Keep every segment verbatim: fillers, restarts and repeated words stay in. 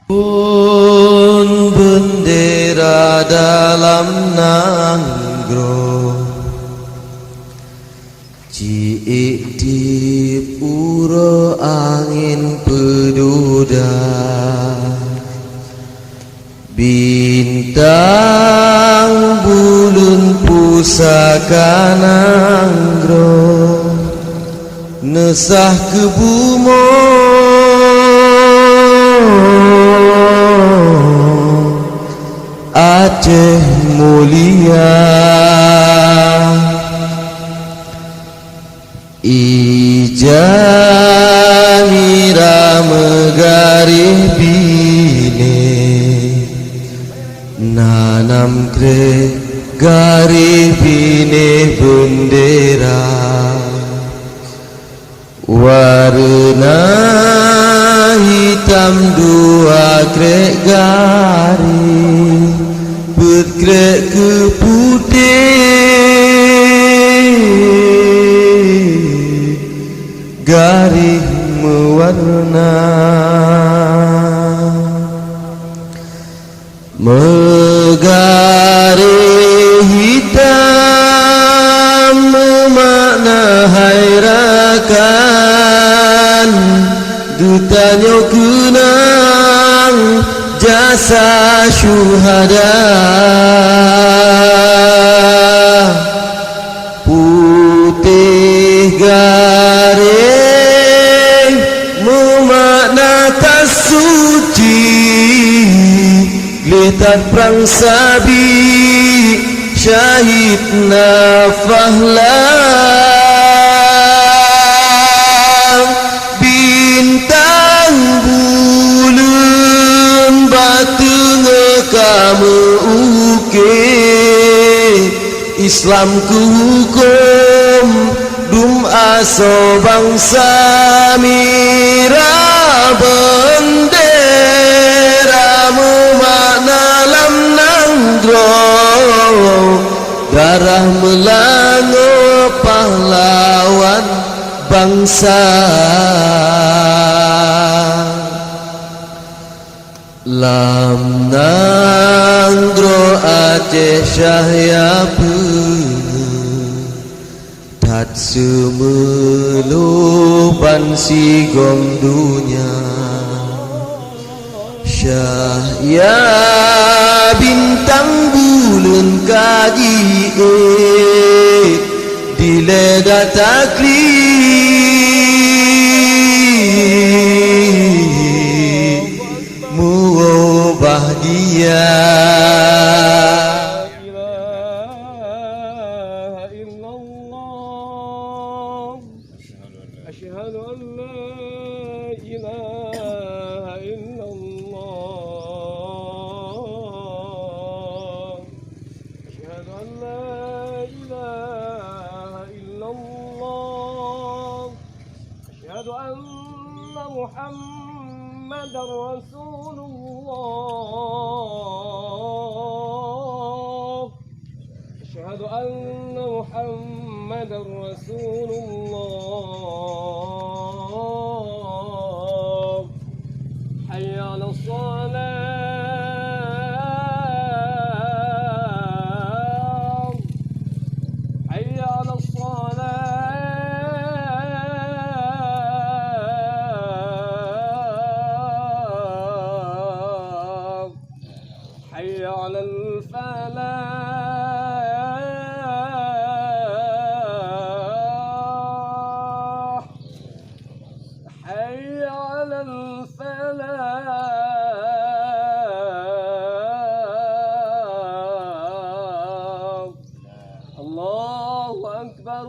Pun bendera dalam nanggroe, ciék tieb uroe angén peududa. Bintang buleuen pusaka nanggroe, neusah keu bumoe Aceh mulia. Ija nira meugaréh binéh, nanam krek garéh binéh beundera. Wareuna hitam dua krek garéh, peuet krek keu putéh, garéh meuwareuna. Meugaréh hitam meumakna hai rakan, geutanyoe keunang jasa syuhada. Putéh garéh meumakna that suci, gleh that prang sabi syahid na pahlawan. Bintang buleuen bak teungoh ka meu-uke, Islam keu hukôm dum asoe bansa. Mira beundera meumakna lam nanggroe, darah meulangoe pahlawan bansa. Lam nanggroe Aceh syah ya peue, that seumeuleuh bansigom donya. Syah ya bintang buleuen ka jiék dilée that taklid. Muwoe bahgia. لا إله إلا الله. أشهد أن لا إله إلا الله. أشهد أن لا إله إلا الله. أشهد أن محمدا رسول الله. أشهد أن محمدا رسول الله. حي على الصلاة. حي على الصلاة. حي على الفلاح. حي على الفلاح. الله أكبر،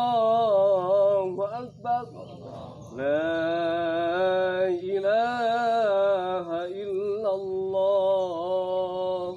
الله أكبر. لا إله إلا الله.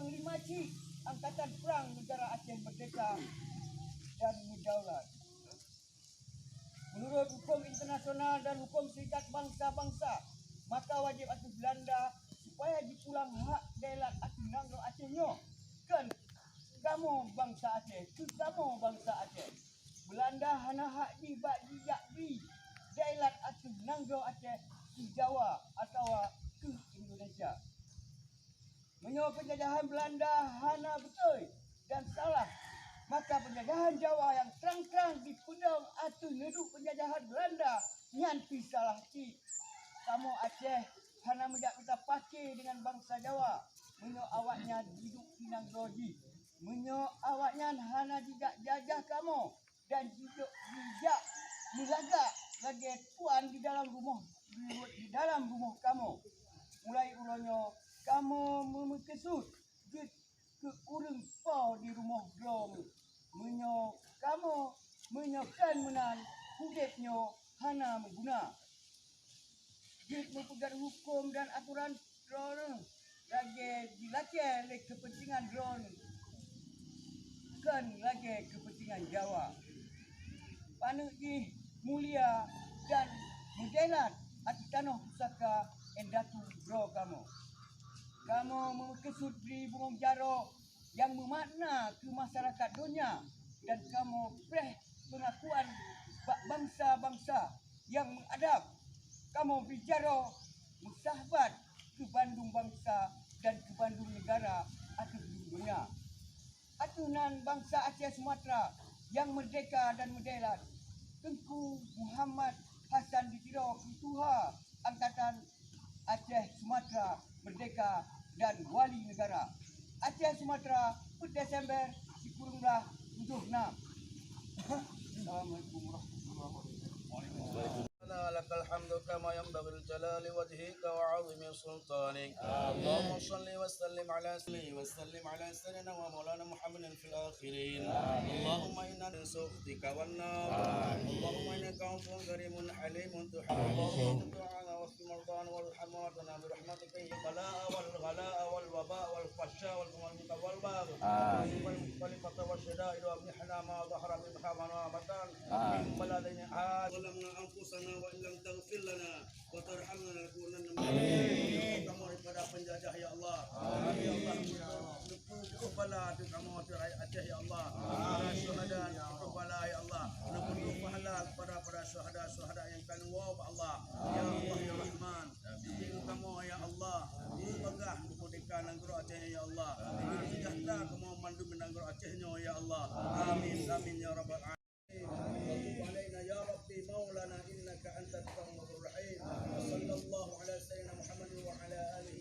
Panglima Chik Angkatan Perang Negara Aceh Merdeka dan Meudaulat. Meunurot huköm internasional dan huköm Serikat Bansa-Bansa, maka wajéb ateueh Beulanda supaya jipulang hak dailat ateueh nanggroe Aceh nyoe. Keu kamoe bansa Aceh, keu kamoe bansa Aceh. Beulanda hana hak jih bak jijak bri dailat ateueh nanggroe Aceh keu Jawa atawa keu Indonesia. Meunyoe peunjajahan Beulanda hana beutôi dan salah, maka peunjajahan Jawa nyang trang-trang jipeudong ateueh neuduek peunjajahan Beulanda nyan pih salah cit. Kamoe Aceh hana meujak mita paké deungon bansa Jawa meunyoe awaknyan jiduek di nanggroe jih. Meunyoe awaknyan hana jijak jajah kamoe, dan jijok jijak meulagak lagée tuan di dalam rumoh, di dalam rumoh kamoe. Mulai uroe nyoe kamoe meumeukeusut jeuet keu ureuëng po di rumoh droe. Meunyoe kamoe, meunyoe kon meunan, udeb nyoe hana meuguna. Jeuet meupeugét huköm dan atoran droeneuh lagée jilakée lé keupeuntengan droeneuh, kon lagée keupeuntengan Jawa. Paneuk jih mulia dan meudailat ateueh tanoh pusaka indatu droe kamoe. Kamoe meukeusut bri bungöng jaroe nyang meumakna keu masyarakat donya dan kamoe preh peungakuan bak bansa-bansa nyang meuadab. Kamoe bri jaroe meusahabat keu bandum bansa dan keu bandum neugara ateueh donya. Ateueh nan bansa Aceh Sumatra nyang meurdeka dan meudailat, Teungku Muhammad Hasan di Tiro, Keutuha Angkatan Aceh Sumatra Meurdeka dan Wali Neugara Aceh Sumatra, peuet Desember sikureueng blah tujoh nam. Assalamualaikum warahmatullahi wabarakatuh. ربنا لك الحمد كما ينبغي لجلال وجهك وعظيم سلطانك. اللهم صل وسلم على، صل وسلم على سيدنا ومولانا محمد في الآخرين. اللهم إنا من سخطك والنار. اللهم إنك عفو كريم حليم تحب العفو فاعف عنا واغفر لمرضانا وارحم موتانا برحمتك يا، البلاء والغلاء والوباء والفحشاء والمنكر والبغي والفقر والشدائد والمحن ما ظهر منها وما بطن. آمين. من بلدنا هذا ظلمنا أنفسنا وإن لم تغفر لنا وترحمنا لنكونن من الخاسرين. Kamoe daripada penjajah, ya Allah. Amin, ya Allah. Neupeujeuet bala ateueh kamoe, ateueh rakyat Aceh, ya Allah. Para syuhada, neupeujeuet bala, ya Allah. Neupeujeuet pahala kepada para syuhada-syuhada nyang ka neuwoe, ya Allah. Ya Allah, ya Rahman. Bri kamoe, ya Allah, mubagah, meumerdeka nanggroe Aceh, ya Allah. Bri seujahteura kamoe mandum nanggroe Aceh nyoe, ya Allah. Amin, amin, ya rabbal alamin. وتب علينا يا ربي مولانا إنك أنت التواب الرحيم. وصلى الله على سيدنا محمد وعلى آله.